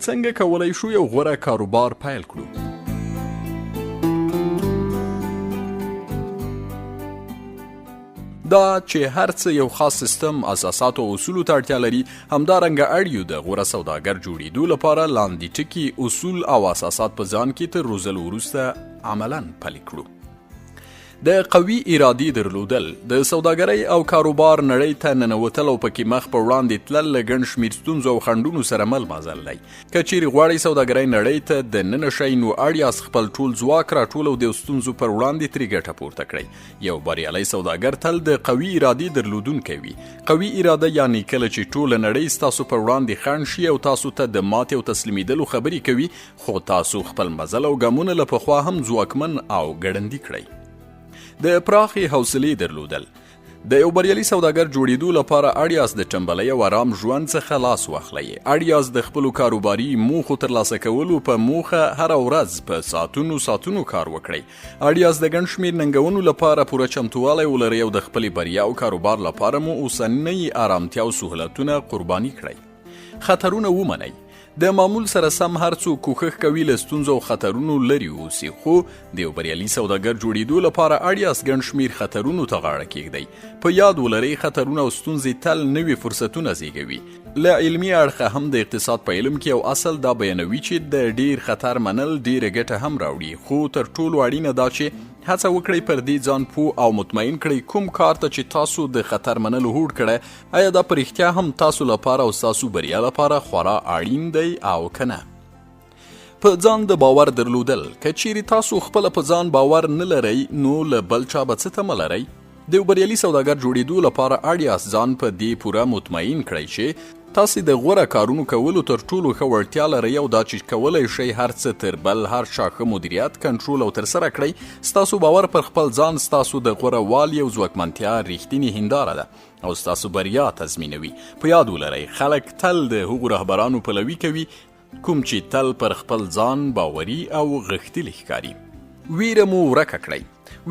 څنګه کولای شو یو غوره کاروبار پیل کړو؟ دا چې هر څه یو خاص سیستم، اساساتو او اصولو ته اړتیا لري، همدارنګه اړ یو د غوره سوداګر جوړېدو لپاره لاندې ټکي، اصول او اساسات په ځان کې تر روزلو وروسته عملاً پلي کړو. د قوي ارادې درلودل، د سوداګرۍ او کاروبار نړۍ ته ننوتل او پکې مخ په وړاندې تلل له ګڼ شمېر ستونزو او خنډونو سره مل مزل دی. که چیرې غواړئ سوداګرۍ نړۍ ته د ننه شئ، نو اړ یاست خپل ټول ځواک راټول او د ستونزو پر وړاندې ترې ګټه پورته کړئ. یو بریالی سوداګر تل د قوي ارادې درلودونکی وي. قوي اراده یعنې کله چې ټوله نړۍ ستاسو پر وړاندې خنډ شي او تاسو ته د ماتې او تسلیمېدلو خبرې کوي، خو تاسو خپل مزل او ګامونه له پخوا هم ځواکمن او ګړندي کړئ. د پراخې حوصلې درلودل، د یو بریالي سوداګر جوړېدو لپاره اړ یاست د ټنبلۍ او ارام ژوند څخه لاس واخلئ. اړ یاست د خپلو کاروباري موخو ترلاسه کولو په موخه هره ورځ په ساعتونو ساعتونو کار وکړئ. اړ یاست د ګڼ شمېر ننګونو لپاره پوره چمتووالی ولرئ او د خپلې بریا او کاروبار لپاره مو اوسنۍ ارامتیا او سهولتونه قرباني کړئ. خطرونه ومنئ. د معمول سره سم هر څوک کوښښ کوي له ستونزو او خطرونو لرې اوسي، خو د یو بریالي سوداګر جوړېدو لپاره اړ یاست ګڼ شمېر خطرونو ته غاړه کېږدئ. په یاد ولرئ، خطرونه او ستونزې تل نوي فرصتونه زېږوي. له علمي اړخه هم د اقتصاد په علم کې یو اصل دا بیانوي چې د ډېر خطر منل ډېره ګټه هم راوړي، خو تر ټولو اړینه دا چې هڅه وکړئ پر دې ځان پوه او مطمئن کړئ کوم کار ته چې تاسو د خطر منلو هوډ کړی، ایا دا په رښتیا هم تاسو لپاره او ستاسو بریا لپاره خورا اړین دی او که نه؟ په ځان د باور درلودل، که چیرې تاسو خپله په ځان باور نه لرئ، نو له بل چا به څه تمه لرئ؟ د یو بریالي سوداګر جوړېدو لپاره اړ یاست ځان په دې پوره مطمئن کړئ چې تاسې د غوره کارونو کولو تر ټولو ښه وړتیا لرئ او دا چې کولی شئ هر څه تر بل هر چا ښه مدیریت، کنټرول او ترسره کړئ. ستاسو باور پر خپل ځان ستاسو د غوره والي او ځواکمنتیا رښتینې هنداره ده او ستاسو بریا تضمینوي. په یاد ولرئ، خلک تل د هغو رهبرانو پلوي کوي کوم چې تل پر خپل ځان باوري او غښتلي ښکاري. ویره مو ورکه کړئ.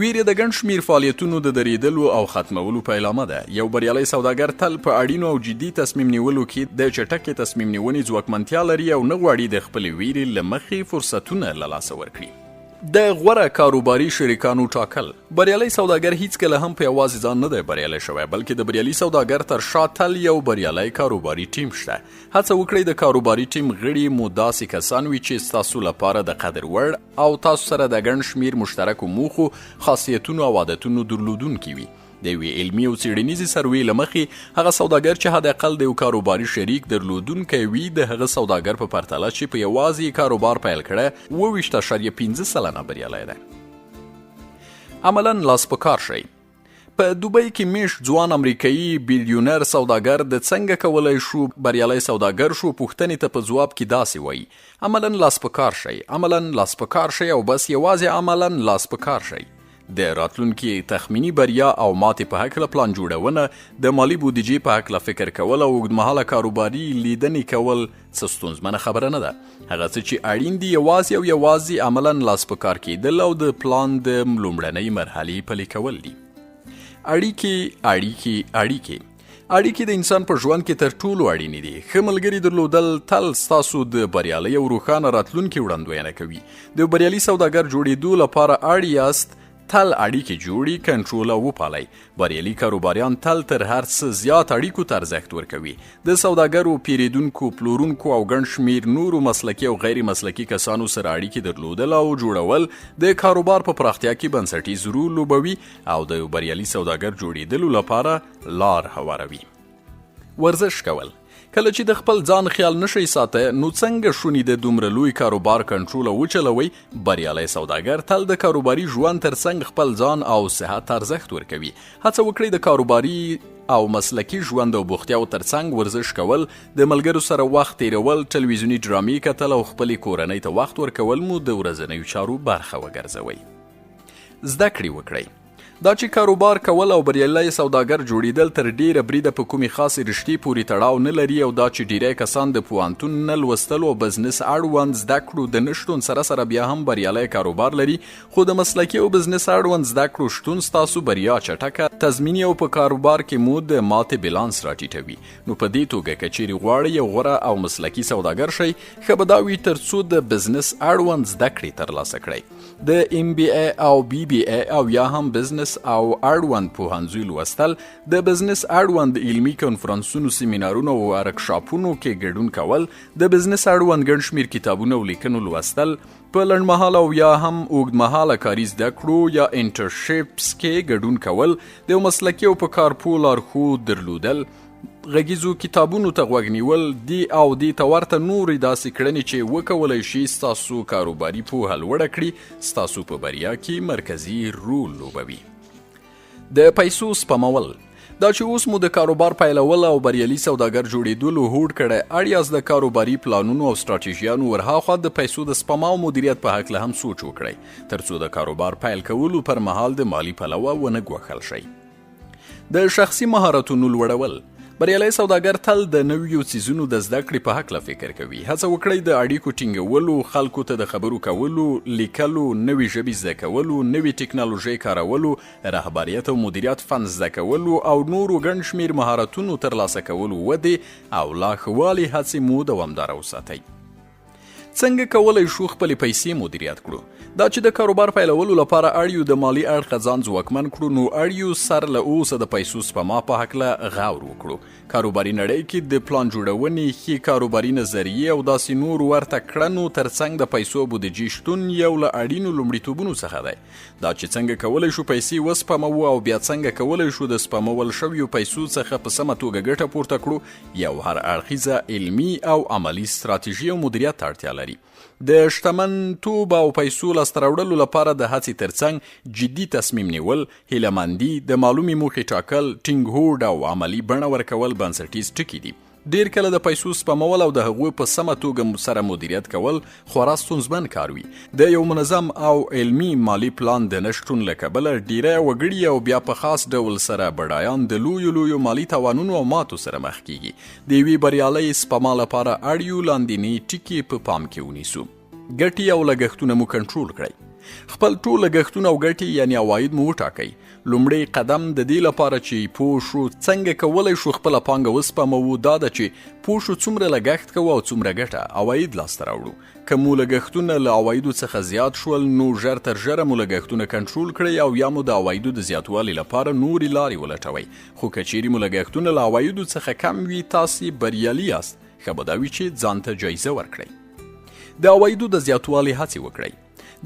ویره د ګڼ شمیر فعالیتونو د درېدلو او ختمولو پیلامه ده. یو بریالی سوداګر تل په اړینو او جدي تصمیم نیولو کې د چټکې تصمیم نیونې ځواکمنتیا لري او نه غواړي د خپلې ویرې له مخې فرصتونه له لاسه ورکړي. د غوره کاروباري شریکانو ټاکل. بریالی سوداګر هیڅکله هم په یوازې ځان نه دی بریالی شوی، بلکې د بریالي سوداګر تر شا تل یو بریالی کاروباري ټیم شته. هڅه وکړئ د کاروباري ټیم غړي مو داسې کسان وي چې ستاسو لپاره د قدر وړ او تاسو سره د ګڼ شمیر مشترکو موخو، خاصیتونو او عادتونو درلودونکي وي. د یوې علمي او څېړنیزې سروې له مخې، هغه سوداګر چې حد اقل د یو کاروباري شریک درلودونکی وي، د هغه سوداګر په پرتله چې په یوازې یې کاروبار پیل کړی، 27.5% بریالی دی. عملاً لاس په کار شئ. په دوبۍ کې میشت ځوان امریکایي بیلیونر سوداګر د څنګه کولای شو بریالی سوداګر شو پوښتنې ته په ځواب کې داسې وایي، عملاً لاس په کار شئ، عملاً لاس په کار شئ او بس یوازې عملاً لاس په کار شئ. د راتلونکي تخمیني بریا او ماتې په هکله پلان جوړونه، د مالي بودیجې په هکله فکر کول او اوږدمهاله کاروباري لیدنې کول څه ستونزمنه خبره نه ده. هغه څه چې اړین دي یوازې او یوازې عملاً لاس په کار کېدل او د پلان د لومړنۍ مرحلې پلي کول دي. اړیکې، اړیکې، اړیکې. اړیکې د انسان په ژوند کې تر ټولو اړینې دي. ښه ملګري درلودل تل ستاسو د بریالۍ او روښانه راتلونکي وړاندوینه کوي. د بریالي سوداګر جوړېدو لپاره اړ یاست تل اړیکې جوړې، کنټرول او وپالئ. بریالي کاروباریان تل تر هر څه زیات اړیکو ته ارزښت ورکوي. د سوداګرو، پیریدونکو، پلورونکو او ګڼ شمیر نورو مسلکي او غیر مسلکي کسانو سره اړیکې درلودل او جوړول د کاروبار په پراختیا کې بنسټیز رول لوبوي او د یو بریالي سوداګر جوړېدلو لپاره لار هواروي. ورزش کول، کله چې د خپل ځان خیال نشئ ساته، نو څنګه شونی د دومره لوی کاروبار کنټرول او وچلوئ؟ بریالی سوداګر تل د کاروباري ژوند ترڅنګ خپل ځان او صحت ته ارزښت ورکوي. هڅه وکړئ د کاروباري او مسلکي ژوند او بوختیاو ترڅنګ ورزش کول، د ملګرو سره وخت تیرول، ټلویزیوني ډرامې کتل او خپلې کورنۍ ته وخت ورکول مو د ورځنیو چارو برخه وګرځوئ. زده کړې وکړئ. دا چې کاروبار کول او بریالی سوداګر جوړېدل تر ډېره بریده په کومې خاصې رشتې پورې تړاو نه لري او دا چې ډېری کسان د پوهنتون نه لوستلو او بزنس اړوند زده کړو د نشتون سره سره بیا هم بریالی کاروبار لري، خو د مسلکي او بزنس اړوند زده کړو شتون ستاسو بریا چټکه تضمیني او په کاروبار کې مو د ماتې بیلانس راټیټوي. نو په دې توګه که چیرې غواړئ یو غوره او مسلکي سوداګر شئ، ښه به دا وي ترڅو د بزنس اړوند زده کړې ترلاسه کړئ. د ایم بي ای او بي بي ای او یا هم بزنس او اړوند پوهنځوی لوستل، د بزنس اړوند علمي کنفرانسونو، سیمینارونو او ورکشاپونو کې ګډون کول، د بزنس اړوند ګڼ شمېر کتابونه او لیکنو لوستل، په لنډمهاله او یا هم اوږدمهاله کاري زده کړو یا انټرشیپس کې ګډون کول، د یو مسلکي او په کار پوه لارښود درلودل، غږیزو کتابونو ته غوږ نیول، دې او دې ته ورته نورې داسې کړنې چې وکولای شي ستاسو کاروباري پوهه لوړه کړي، ستاسو په بریا کې مرکزي رول لوبوي. د پیسو سپمول. دا چې اوس مو د کاروبار پیلول او بریالي سوداګر جوړېدلو هوډ کړی، اړ یاست د کاروباري پلانونو او سټراټیژیانو ورهاخوا د پیسو د سپما او مدیریت په هکله هم سوچ وکړئ، ترڅو د کاروبار پیل کولو پر مهال د مالي پلوه ونه ګواښل شئ. د شخصي مهارتونو لوړول. بریالی سوداګر تل د نویو څیزونو د زده کړې په هکله فکر کوي. هڅه وکړئ د اړیکو ټینګولو، خلکو ته د خبرو کولو، لیکلو، نوې ژبې زده کولو، نوې ټکنالوژۍ کارولو، رهبریت او مدیریت فن زده کولو او نورو ګڼ شمېر مهارتونو ترلاسه کولو ودې او لا ښه والي هڅې مو دوامداره وساتئ. څنګه کولی شو خپلې پیسې مدیریت کړو؟ دا چې د کاروبار پیلولو لپاره اړ یو د مالي اړخه ځان ځواکمن کړو، نو اړ یو سر له اوسه د پیسو سپما په هکله غور وکړو. کاروباري نړۍ کې د پلان جوړونې، ښې کاروباري نظریې او داسې نور ورته کړنو ترڅنګ د پیسو او بودیجې شتون یو له اړینو لومړیتوبونو څخه دی. دا چې څنګه کولی شو پیسې وسپموو او بیا څنګه کولی شو د سپمول شویو پیسو څخه په سمه توګه ګټه پورته کړو، یو هر اړخیزه علمي او عملي ستراتیژي او مدیریت ته اړتیا لري. د شتمن توب او پیسو لاسته راوړلو لپاره د هڅې ترڅنګ جدي تصمیم نیول، هیله مندي، د معلومې موخې ټاکل، ټینګ هوډ او عملي بڼه ورکول بنسټیز ټکي دي. ډېر کله د پیسو سپمول او د هغو په سمه توګه سره مدیریت کول خورا ستونزمن کار وي. د یو منظم او علمي مالي پلان د نه شتون له کبله ډیری وګړي او بیا په خاص ډول سره بډایان د لویو لویو مالي تاوانونو او ماتو سره مخ کیږي. د یوې بریالۍ سپما لپاره اړ یو لاندیني ټکي په پام کې ونیسو. ګټې او لګښتونه مو کنټرول کړئ. خپل ټول لګښتونه او ګټې یعنی عواید مو وټاکئ. لومړی قدم د دې لپاره چې پوه شو څنګه کولی شو خپله پانګه وسپموو دا ده چې پوه شو څومره لګښت کوو او څومره ګټه عواید لاسته راوړو. که مو لګښتونه له عوایدو څخه زیات شول نو ژر تر ژره مو لګښتونه کنټرول کړئ او یا مو د عوایدو د زیاتوالي لپاره نورې لارې ولټوئ. خو که چیرې مو لګښتونه له عوایدو څخه کم وي تاسې بریالي یاست، ښه به دا وي چې ځان ته جایزه ورکړئ. د عوایدو د زیاتوالي هڅې وکړئ.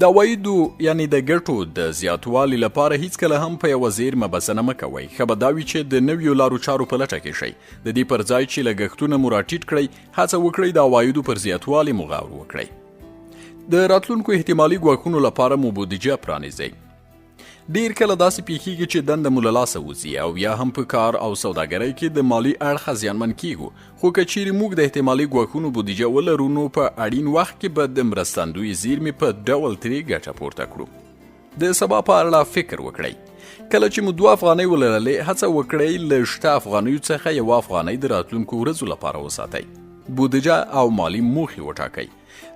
د عوایدو یعنی د ګټو د زیاتوالي لپاره هیڅکله هم په یوه زیرمه بسنه مه کوئ. ښه به دا وي چې د نویو لارو چارو په لټه کې شئ. د دې پر ځای چې لګښتونه مو راټیټ کړئ، هڅه وکړئ د عوایدو پر زیاتوالي مو غور وکړئ. د راتلونکو احتمالي ګواښونو لپاره مو بودیجه پرانیزئ. ډیر کله داسې پیښیږي چې دنده مو له لاسه وځي او یا هم په کار او سوداګرۍ کې د مالي اړخه زیانمن کیږو. خو که چیرې موږ د احتمالي ګواښونو بودیجه ولرو نو په اړین وخت کې به د مرستندوی زیرمې په ډول ترې ګټه پورته کړو. د سبا په اړه فکر وکړئ. کله چې مو دوه افغانۍ ولرلې، هڅه وکړئ له شته افغانیو څخه یوه افغانۍ د راتلونکو ورځو لپاره وساتئ. بودیجه او مالي موخې وټاکئ.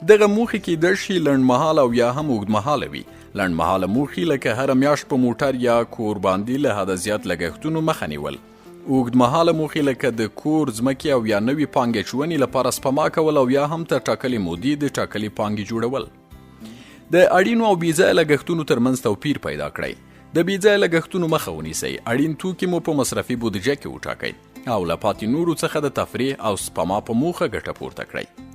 دغه موخې کېدای شي لنډمهاله او یا هم اوږدمهاله وي. لنډمهاله موخې لکه هره میاشت په موټر یا کور باندې له حده زیات لګښتونو مخه نیول. اوږدمهاله موخې لکه د کور، ځمکې او یا نوې پانګې اچونې لپاره سپما کول او یا هم تر ټاکلې مودې د ټاکلې پانګې جوړول. د اړینو او بېځایه لګښتونو ترمنځ توپیر پیدا کړئ. د بېځایه لګښتونو مخه ونیسئ. اړین توکي مو په مصرفي بودیجه کې وټاکئ او له پاتې نورو څخه د تفریح او سپما په موخه ګټه پورته کړئ.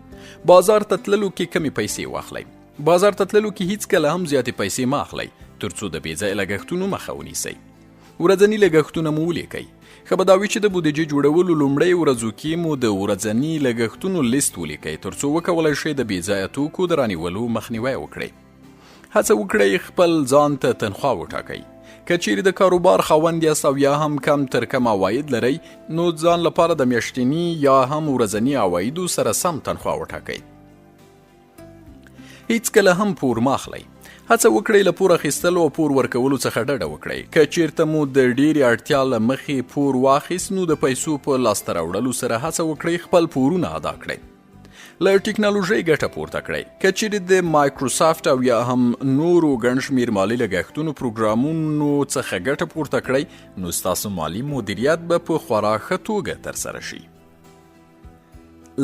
بازار ته تللو کې کمې پیسې واخلئ. بازار ته تللو کې هیڅکله هم زیاتې پیسې مه اخلئ ترڅو د بېځایه لګښتونو مخه ونیسئ. ورځني لګښتونه مو ولیکئ. ښه به دا وي چې د بودیجې جوړولو لومړی ورځو کې مو د ورځني لګښتونو لیست ولیکئ ترڅو وکولای شئ د بېځایه توکو د رانیولو مخنیوی وکړئ. هڅه وکړئ خپل ځان ته تنخوا وټاکئ. که چیرې د کاروبار خاوند یاست او یا هم کم تر کم عواید لرئ نو ځان لپاره د میاشتني یا هم ورځني عوایدو سره سم تنخوا وټاکئ. هیڅکله هم پور مه اخلئ. هڅه وکړئ له پور اخیستلو او پور ورکولو څخه ډډه وکړئ. که چیرته مو د ډېرې اړتیا له مخې پور واخیست نو د پیسو په لاسته راوړلو سره هڅه وکړئ خپل پورونه ادا کړئ. له ټکنالوژۍ ګټه پورته کړئ. که چیرې د مایکروسافټ او یا هم نورو ګڼ شمیر مالي لګښتونو پروګرامونو څخه ګټه پورته کړئ، نو ستاسو مالي مدیریت به په خورا ښه توګه ترسره شي.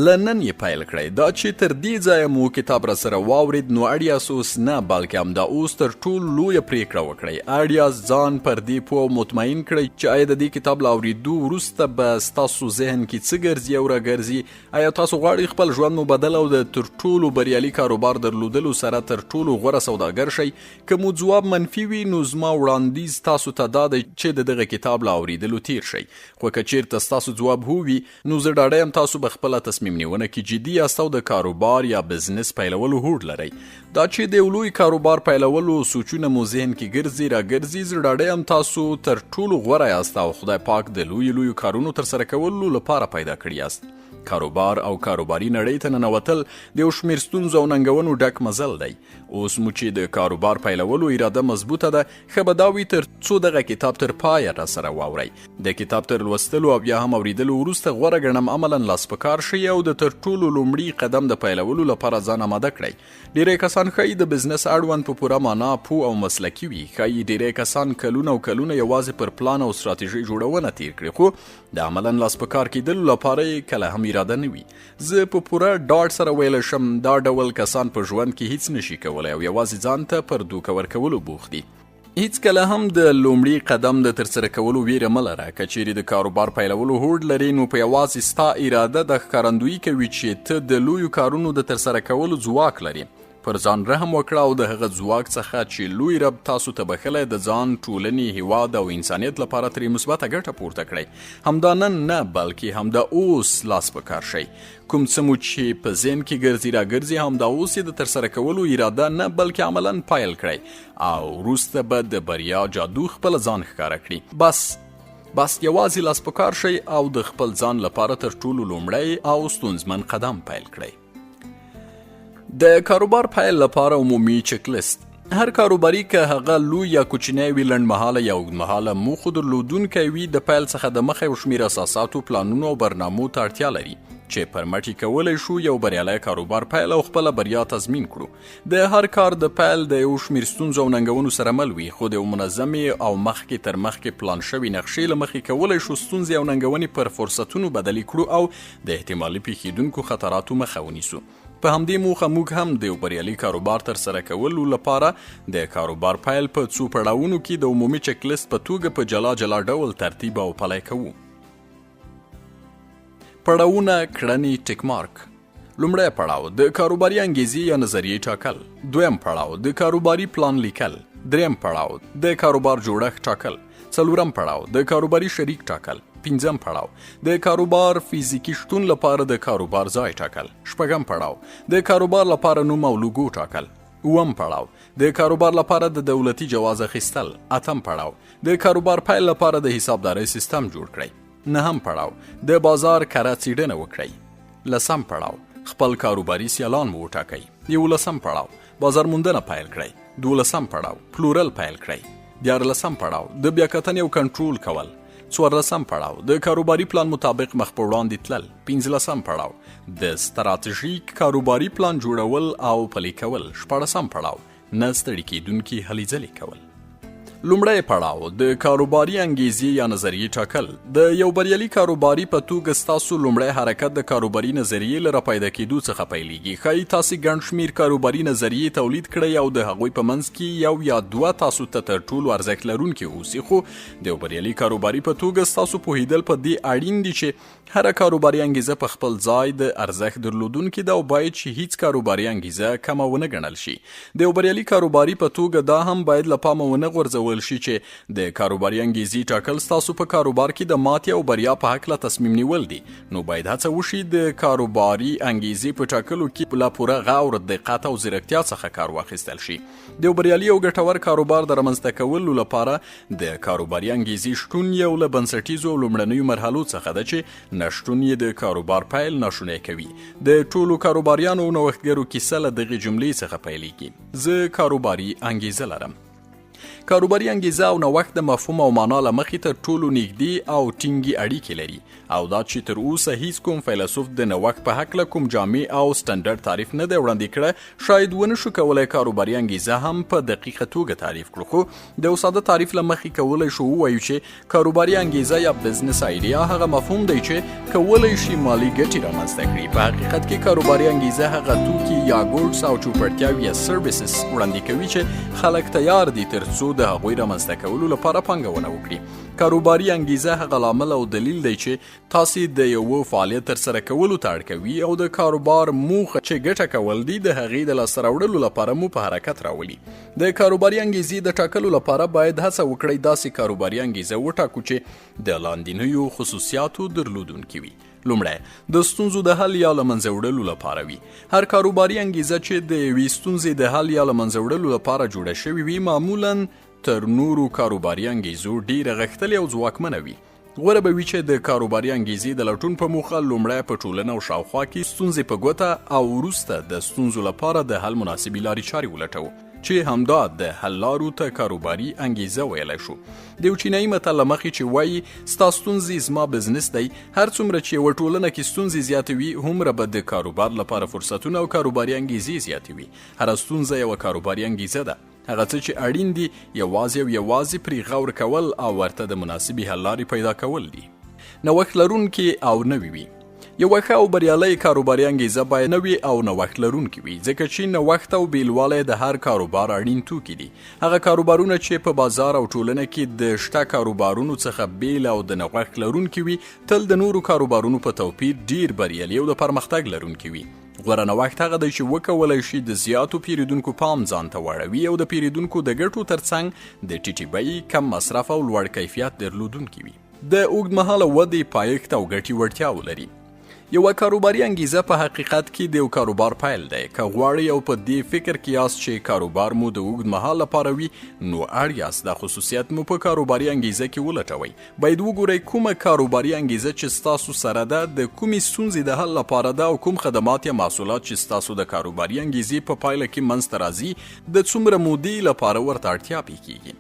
له نن یې پیل کړئ. دا چې تر دې ځایه مو کتاب راسره واورید، نو اړ یاست اوس نه، بلکې همدا اوس تر ټولو لویه پریکړه وکړئ. اړ یاست ځان پر دې پوه او مطمئن کړئ چې آیا د دې کتاب له اوریدو وروسته به ستاسو ذهن کې څه ګرځي او راګرځي. آیا تاسو غواړئ خپل ژوند مو بدل او د تر ټولو بریالي کاروبار درلودلو سره تر ټولو غوره سوداګر شئ؟ که مو ځواب منفي وي، نو زما وړاندیز تاسو ته دا دی چې د دغه کتاب له اوریدلو تیر شئ. خو که چیرته ستاسو ځواب هو وي، نو زه ډاډه یم تاسو به خپله تصمیم نیونه کې جدي یاست او د کاروبار یا بزنس پیلولو هوډ لرئ. دا چې د یو لوی کاروبار پیلولو سوچونه مو ذهن کې ګرځي راګرځي، زه ډاډه یم تاسو تر ټولو غوره یاست او خدای پاک د لویو لویو کارونو ترسره کولو لپاره پیدا کړي یاست. کاروبار او کاروباري نړۍ ته ننوتل د یو شمېر ستونزو او ننګونو ډک مزل دی. اوس مو چې د کاروبار پیلولو اراده مضبوطه ده، ښه به دا وي تر څو دغه کتاب تر پایه راسره واورئ. د کتاب تر لوستلو او یا هم اوریدلو وروسته غوره ګڼم عملاً لاس په کار شئ او د تر ټولو لومړي قدم د پیلولو لپاره ځان اماده کړئ. ډیری کسان ښايي د بزنس اړوند په پوره مانا پوه او مسلکي وي. ښايي ډیری کسان کلونه او کلونه یوازې پر پلان او ستراتیژۍ جوړونه تیر کړي، خو د عملاً لاس په کار کیدلو لپاره یې کله هم اراده نه وي. زه په پوره ډاډ سره ویلی شم دا ډول کسان په ژوند کې هیڅ نشي کولی او یوازې ځان ته پر دوکه ورکولو بوخت دي. هیڅکله هم د لومړي قدم د ترسره کولو ویره مه لره. که چیرې د کاروبار پیلولو هوډ لرې، نو په یوازې ستا اراده دا ښکارندویي کوي چې ته د لویو کارونو د ترسره کولو ځواک لرې. پر ځان رحم وکړه او د هغه ځواک څخه چې لوی رب تاسو ته بښلی، د ځان، ټولنې، هیواد او انسانیت لپاره ترې مثبته ګټه پورته کړئ. همدا نن نه، بلکې همدا اوس لاس په کار شئ. کوم څه مو چې په ذهن کې ګرځي راګرځي، همدا اوس یې د ترسره کولو اراده نه، بلکې عملاً پیل کړئ او وروسته به د بریا جادو خپله ځان ښکاره کړي. بس بس یوازې لاس په کار شئ او د خپل ځان لپاره تر ټولو لومړی او ستونزمن قدم پیل کړئ. د کاروبار پیل لپاره عمومي چک لیست. هر کاروباري که هغه لوی یا کوچنی وي، لنډمهاله یا اوږدمهاله موخو درلودونکی وي، د پیل څخه د مخه یو شمېر اساساتو، پلانونو او برنامو ته اړتیا لري چې پر مټ یې کولی شو یو بریالی کاروبار پیل او خپله بریا تضمین کړو. د هر کار د پیل د یو شمېر ستونزو او ننګونو سره مل وي، خو د یو منظمې او مخکې تر مخکې پلان شوې نقشې له مخې کولی شو ستونزې او ننګونې پر فرصتونو بدلې کړو او د احتمالي پیښیدونکو خطراتو مخه ونیسو. په همدې موخه موږ هم د یو بریالي کاروبار ترسره کولو لپاره د کاروبار پیل په څو پړاوونو کې د عمومي چک لیست په توګه په جلا جلا ډول ترتیب او پلی کوو. پړاوونه، کړنې، ټیک مارک. لومړی پړاو د کاروباري انګیزې یا نظریې ټاکل، دویم پړاو د کاروباري پلان لیکل، دریم پړاو د کاروبار جوړښت ټاکل، څلورم پړاو د کاروباري شریک ټاکل، پنځم پړاو د کاروبار فزیکي شتون لپاره د کاروبار ځای ټاکل، شپږم پړاو د کاروبار لپاره نوم او لوګو ټاکل، اووم پړاو د کاروبار لپاره د دولتي جواز اخیستل، اتم پړاو د کاروبار پیل لپاره د حسابدارۍ سیستم جوړ کړئ، نهم پړاو د بازار کره څیړنه وکړئ، لسم پړاو خپل کاروباري سیالان مو وټاکئ، یولسم پړاو بازار موندنه پیل کړئ، دولسم پړاو پلورل پیل کړئ، دیارلسم پړاو د بیاکتنې او کنټرول کول، څوارلسم پړاو د کاروباري پلان مطابق مخ په وړاندې تلل، پنځلسم پړاو د ستراتیژیک کاروباري پلان جوړول او پلي کول، شپاړسم پړاو نه ستړي کېدونکي هلې ځلې کول. لومړی پړاو د کاروباري انګیزې یا نظریې ټاکل. د یو بریالي کاروباري په توګه ستاسو لومړی حرکت د کاروباري نظریې له راپیدا کېدو څخه پیلېږي. ښایي تاسې ګڼ شمېر کاروباري نظریې تولید کړئ او د هغوی په منځ کې یو یا دوه تاسو ته تر ټولو ارزښت لرونکي اوسي، خو د یو بریالي کاروباري په توګه ستاسو پوهېدل په دې اړین دي چې هره کاروباري انګیزه په خپل ځای د ارزښت درلودونکې ده او باید چې هیڅ کاروباري انګیزه کمه ونه ګڼل شي. د یو بریالي کاروباري په توګه دا هم باید له پامه ونه غورځول شي چې د کاروباري انګیزې ټاکل ستاسو په کاروبار کې د ماتې او بریا په هکله تصمیم نیول دي، نو باید هڅه وشي د کاروباري انګیزې په ټاکلو کې له پوره غور، دقت او ځیرکتیا څخه کار واخیستل شي. د یو بریالي او ګټور کاروبار د رامنځته کولو لپاره د کاروباري انګیزې شتون یو له بنسټیزو او لومړنیو مرحلو څخه ده چې نشتون یې د کاروبار پیل ناشونی کوي. د ټولو کاروباریانو او نوښتګرو کیسه له دغې جملې څخه پیلېږي: زه کاروباري انګیزه لرم. کاروباري انګیزه او نوښت د مفهوم او معنا له مخې تر ټولو نږدې او ټینګې اړیکې لري او دا چې تر اوسه هیڅ کوم فیلسوف د نوښت په هکله کوم جامع او سټنډرډ تعریف نه دی وړاندې کړی، شاید ونه شو کولای کاروباري انګیزه هم په دقیقه توګه تعریف کړو، خو د یو ساده تعریف له مخې کولی شو ووایو چې کاروباري انګیزه یا بزنس ایډیا هغه مفهوم دی چې کولی شي مالي ګټې رامنځته کړي. په حقیقت کې کاروباري انګیزه هغه توکي یا ګوډز او چوپړتیاوې یا سرویسز وړاندې کوي چې خلک تیار دي تر څو د هغوی رامنځته کولو لپاره پانګونه وکړي. کاروباري انګیزه هغه لامل او دلیل دی چې تاسې د یوه فعالیت ترسره کولو ته اړ کوي او د کاروبار موخه چې ګټه کول دي د هغې د لاسته راوړلو لپاره مو په حرکت راولي. د کاروباري انګیزې د ټاکلو لپاره باید هڅه وکړئ داسې کاروباري انګیزه وټاکو چې د لاندینیو خصوصیاتو درلودونکي وي. لومړی، د ستونزو د حل یا له منځه وړلو لپاره وي. هر کاروباري انګیزه چې د یوې ستونزې د حل یا له منځه وړلو لپاره جوړه شوې وي، معمولاً تر نورو کاروباري انګیزو ډیره غښتلې او ځواکمنه وي. غوره به وي چې د کاروباري انګیزې د لټون په موخه لومړی په ټولنه او شاوخوا کې ستونزې په ګوته او وروسته د ستونزو لپاره د حل مناسبې لارې چارې ولټوو، چې همدا د حل لارو ته کاروباري انګیزه ویلی شو. د یو چینایي متل له مخې چې وایي ستا ستونزې زما بزنس دی، هر څومره چې یوه ټولنه کې ستونزې زیاتې وي، هومره به د کاروبار لپاره فرصتونه او کاروباري انګیزې زیاتې وي. هره ستونزه یوه کاروباري انګیزه ده. هغه څه چې اړین دي یوازې او یوازې پرې غور کول او ورته د مناسبې حل لارې پیدا کول دي. نوښت لرونکي او نوي وي. یوه ښه او بریالۍ کاروباري انګیزه باید نوې او نوښت لرونکې وي، ځکه چې نوښت او بیلوالی د هر کاروبار اړین توکي دي. هغه کاروبارونه چې په بازار او ټولنه کې د شته کاروبارونو څخه بیل او د نوښت لرونکي وي، تل د نورو کاروبارونو په توپیر ډیر بریالي او د پرمختګ لرونکي وي. غوره نوښت هغه دی چې وکولای شي د زیاتو پیریدونکو پام ځان ته واړوي او د پیریدونکو د ګټو ترڅنګ د ټیټې بیې، کم مصرف او لوړ کیفیت درلودونکي وي. د اوږدمهاله ودې، پایښت او ګټې وړتیا ولري. یوه کاروباري انګیزه په حقیقت کې د یو کاروبار پیل دی. که غواړئ او په دې فکر کې یاست چې کاروبار مو د اوږد مهال لپاره وي، نو اړ یاست دا خصوصیت مو په کاروباري انګیزه کې ولټوئ. باید وګورئ کومه کاروباري انګیزه چې ستاسو سره ده د کومې ستونزې د حل لپاره ده او کوم خدمات یا محصولات چې ستاسو د کاروباري انګیزې په پایله کې منځ ته راځي د څومره مودې لپاره ورته اړتیا پیښیږي.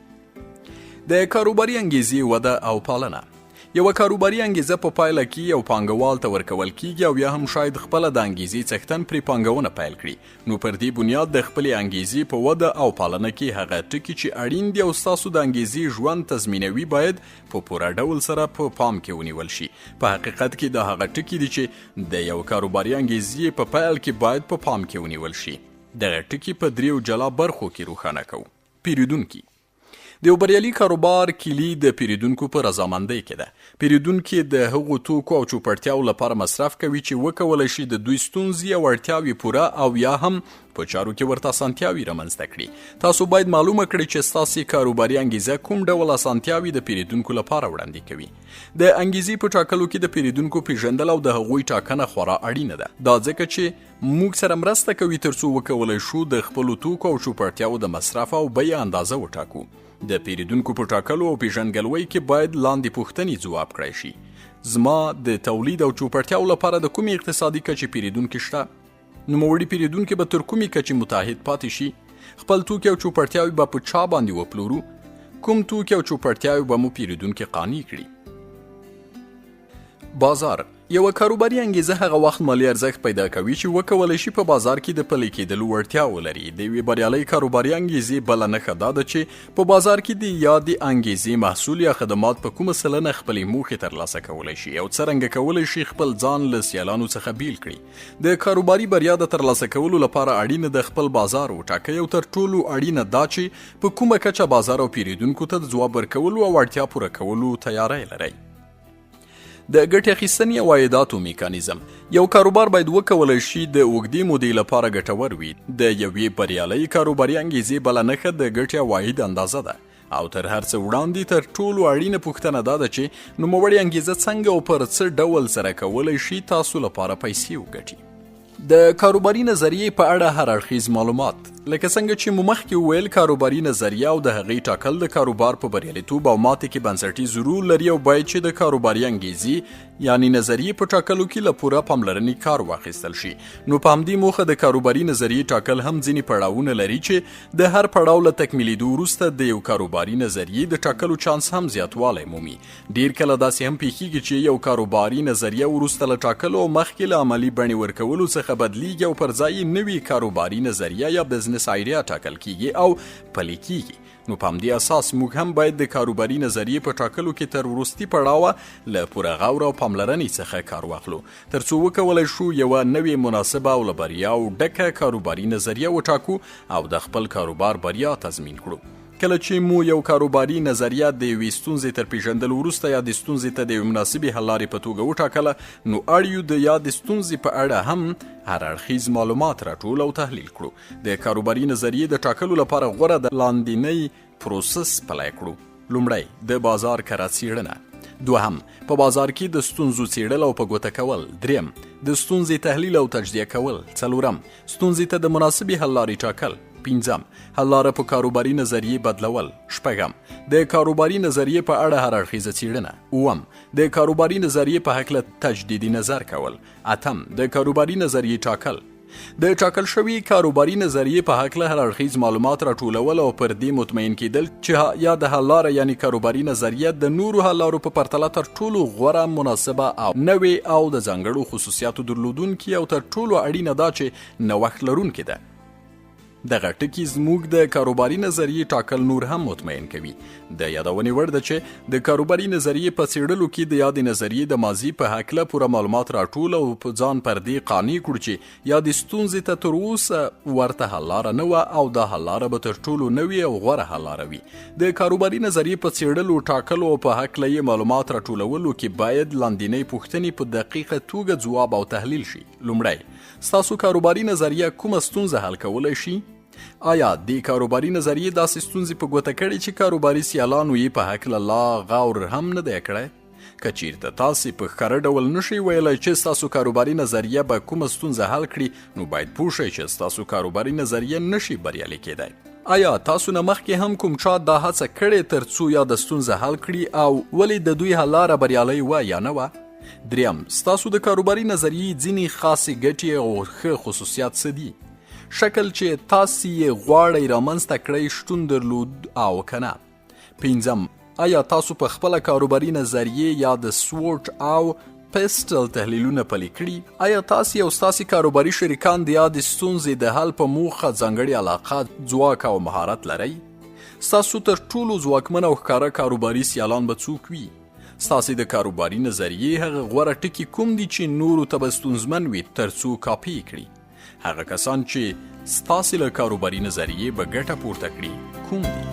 د کاروباري انګیزې وده او پالنه. یوه کاروباري انګیزه په پایله کې یو پانګوال ته ورکول کیږي او یا هم شاید خپله د انګیزې څښتن پرې پانګونه پیل کړي. نو پر دې بنیاد د خپلې انګیزې په وده او پالنه کې هغه ټکي چې اړین دي او ستاسو د انګیزې ژوند تضمینوي باید په پوره ډول سره په پام کې ونیول شي. په حقیقت کې دا هغه ټکي دي چې د یو کاروباري انګیزې په پیل کې باید په پام کې ونیول شي. دغه ټکي په دریو جلا برخو کې روښانه کوو. پیریدونکي. د یو بریالي کاروبار کیلي د پیریدونکو په رضامندۍ کې ده. پیریدونکي د هغو توکو او چوپړتیاو لپاره مصرف کوي چې وکولای شي د دوی ستونزې او اړتیاوې پوره او یا هم په چارو کې ورته اسانتیاوې رامنځته کړي. تاسو باید معلومه کړئ چې ستاسې کاروباري انګیزه کوم ډول اسانتیاوې د پیریدونکو لپاره وړاندې کوي. د انګیزې په ټاکلو کې د پیریدونکو پیژندل او د هغوی ټاکنه خورا اړینه ده. دا ځکه چې موږ سره مرسته کوي ترڅو وکولای شو د خپلو توکو او چوپړتیاو د مصرف او بیې اندازه وټاکو. د پیریدونکو په ټاکلو او پیژندګلوۍ کې باید لاندې پوښتنې ځواب کړای شي. زما د تولید او چوپړتیاو لپاره د کومې اقتصادي کچې پیریدونکي شته؟ نوموړي پیریدونکي به تر کومې کچې متعهد پاتې شي؟ خپل توکي او چوپړتیاوې به په چا باندې وپلورو؟ کوم توکي او چوپړتیاوې به مو پیریدونکي قانع کړي؟ بازار یوه کاروباري انګیزه هغه وخت مالي ارزښت پیدا کوي چې وکولای شي په بازار کې د پلي کېدلو وړتیا ولري. د یوې بریالۍ کاروباري انګیزې بله نښه دا ده چې په بازار کې د یادې انګیزې محصول یا خدمات په کومه سلنه خپلې موخې ترلاسه کولی شي او څرنګه کولی شي خپل ځان له سیالانو څخه بیل کړي. د کاروباري بریا د ترلاسه کولو لپاره اړینه ده خپل بازار وټاکئ او تر ټولو اړینه دا چې په کومه کچه بازار او پیریدونکو ته د ځواب ورکولو او اړتیا پوره کولو تیاری لرئ. د ګټې اخیستنې او عایداتو میکانیزم. یو کاروبار باید وکولای شي د اوږدې مودې لپاره ګټور وي. د یوې بریالۍ کاروباري انګیزې بله نښه د ګټې او عاید اندازه ده او تر هر څه وړاندې تر ټولو اړینه پوښتنه دا ده چې نوموړې انګیزه څنګه او پر څه ډول سره کولی شي تاسو لپاره پیسې وګټي. د کاروباري نظریې په اړه هر اړخیز معلومات. لکه څنګه چې مو مخکې وویل، کاروباري نظریه او د هغې ټاکل د کاروبار په بریالیتوب او ماتې کې بنسټیز رول لري او باید چې د کاروباري انګیزې یعنی نظریې په ټاکلو کې له پوره پاملرنې کار واخیستل شي. نو په همدې موخه د کاروباري نظریې ټاکل هم ځینې پړاوونه لري چې د هر پړاو له تکمیلېدو وروسته د یو کاروباري نظریې د ټاکلو چانس هم زیاتوالی مومي. ډیر کله داسې هم پیښیږي چې یو کاروباري نظریه وروسته له ټاکلو او مخکې له عملي بڼې ورکولو څخه بدلیږي او پر ځای یې نوې کاروباري نظریه یا بزنس آیډیا ټاکل کیږي او پلي کیږي. نو په همدې اساس موږ هم باید د کاروباري نظریې په ټاکلو کې تر وروستي پړاوه له پوره غور او پاملرنې څخه کار واخلو، ترڅو وکولای شو یوه نوې، مناسبه او له بریاو ډکه کاروباري نظریه وټاکو او د خپل کاروبار بریا تضمین کړو. کله چې مو یو کاروباري نظریه د یوې ستونزې تر پیژندلو وروسته یا د ستونزې ته د یوې مناسبې حل لارې په توګه وټاکله، نو اړ یو د یادې ستونزې په اړه هم هر اړخیز معلومات راټول او تحلیل کړو. د کاروباري نظریې د ټاکلو لپاره غوره د لاندینۍ پروسس پلی کړو. لومړی، د بازار کره څیړنه. دوهم، په بازار کې د ستونزو څیړل او په ګوته کول. دریم، د ستونزې تحلیل او تجزیه کول. څلورم، ستونزې ته د مناسبې حل لارې ټاکل. پنځم، حل لاره په کاروباري نظریې بدلول. شپږم، د کاروباري نظریې په اړه هر اړخیزه څیړنه. اووم، د کاروباري نظریې په هکله تجدیدي نظر کول. اتم، د کاروباري نظریې ټاکل. د ټاکل شوی کاروباري نظریې په هکله هر اړخیز معلومات راټولول او پر دې مطمئن کېدل چې یا د حل لاره یعنی کاروباري نظریه د نورو حل لارو په پرتله تر ټولو غوره، مناسبه او نوې او د ځانګړو خصوصیاتو درلودونکې او تر ټولو اړینه دا چې نوښت لرونکې ده. دغه ټکي زموږ د کاروباري نظریې ټاکل نور هم مطمئن کوي. د یادونې وړ ده چې د کاروباري نظریې په څېړلو کې د یادې نظریې د ماضي په هکله پوره معلومات راټول او په ځان پر دې قانع کړو چې یادې ستونزې ته تر اوسه ورته حل لاره نه وه او دا حل لاره به تر ټولو نوې او غوره حل لاره وي. د کاروباري نظریې په څېړلو، ټاکلو او په هکله یې معلومات راټولولو کې باید لاندینۍ پوښتنې په دقیقه توګه ځواب او تحلیل شي. لومړی، ستاسو کاروباري نظریه کومه ستونزه حل کولی شي؟ آیا دې کاروباري نظریې داسې ستونزې په ګوته کړې چې کاروباري سیالانو یې په هکله لا غور هم نه دی کړی؟ که چیرته تاسې په ښکاره ډول نشئ ویلی چې ستاسو کاروباري نظریه به کومه ستونزه حل کړي، نو باید پوه شئ چې ستاسو کاروباري نظریه نشي بریالي کېدای. آیا تاسو نه مخکې هم کوم چا دا هڅه کړې تر څو یاده ستونزه حل کړي او ولې د دوی حل لاره بریالۍ وه یا نه وه؟ دریم، ستاسو د کاروباري نظریې ځینې خاصې ګټې او ښه خصوصیات څه دي؟ شکل چې تاسو یې غواړئ رامنځته کړئ شتون درلود او که نه؟ پنځم، آیا تاسو په خپله کاروباري نظریې یا د سوورټ او پیسټل تحلیلونه پلي کړي؟ آیا تاسو او ستاسو کاروباري شریکان د یادې ستونزې د حل په موخه ځانګړې علاقه، ځواک او مهارت لرئ؟ ستاسو تر ټولو ځواکمن او ښکاره کاروباري سیالان به څوک وي؟ ستاسې د کاروباري نظریې هغه غوره ټکي کوم دي چې نورو ته به ستونزمن وي ترڅو کاپي یې کړي؟ هغه کسان چې ستاسې له کاروباري نظریې به ګټه پورته کړي کوم دي؟